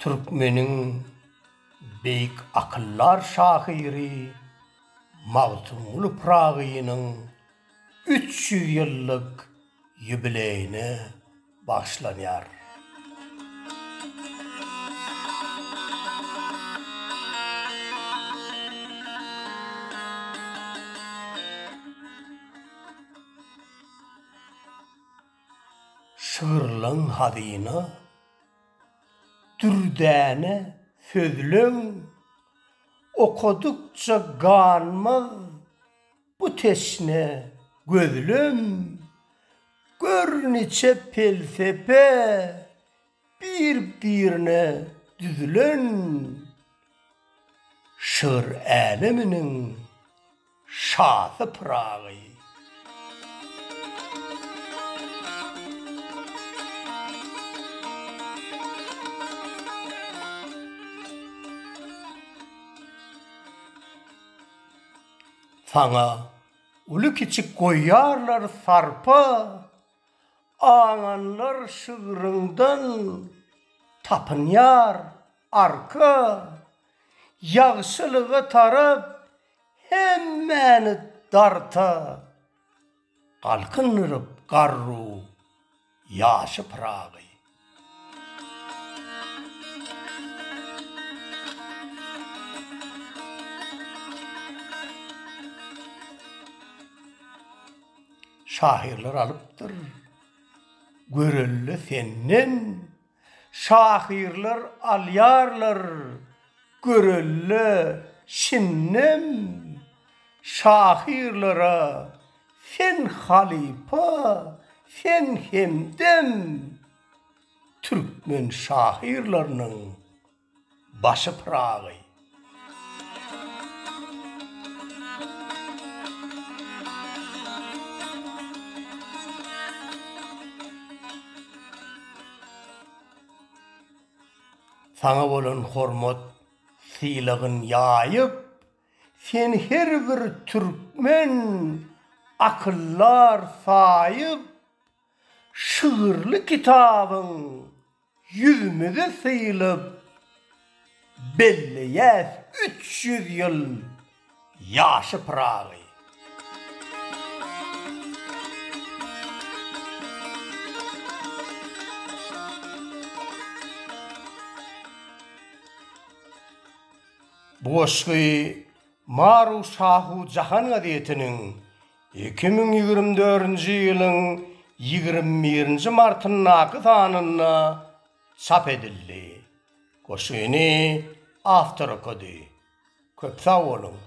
Türkmeniň beýik akyldar şahyry Magtymguly Pyragynyň 300 ýyllyk ýubileýine bagyşlanýar. Şygyrlaň hazyna, dürdäne sözleň, Okadykça ganmaz bu teşne gözlem, Gör niçe pelsepe bir-birine düzülen, Şygyr äleminiň şasy Pyragy. Saňa uly-kiçi goýarlar sarpa, Aňanlar şygryňdan tapynýar arka, Ýagşylyga tarap hemmäni darta, Galkyndyryp garru ýaşy Pyragy. Şahyrlar alypdyr görelde senden, Şahyrlar alýarlar görelde şindem, Şahyrlara sen halypa, sen hemdem, Türkmen şahyrlarynyň başy Pyragy. Saňa bolan hormat sylagyn ýaýyp, Seni her bir türkmen akyldar saýyp, Şygyrly kitabyň ýüzümizi sylyp, Belleýäs 300 ýyl ýaşy Pyragy. Bu goşgy Maru Şahu Jahan gazetiniň 2024-nji ýylyň 21-nji martyndaky sanynda çap edildi. Goşgyny awtor okady. Köp sag boluň!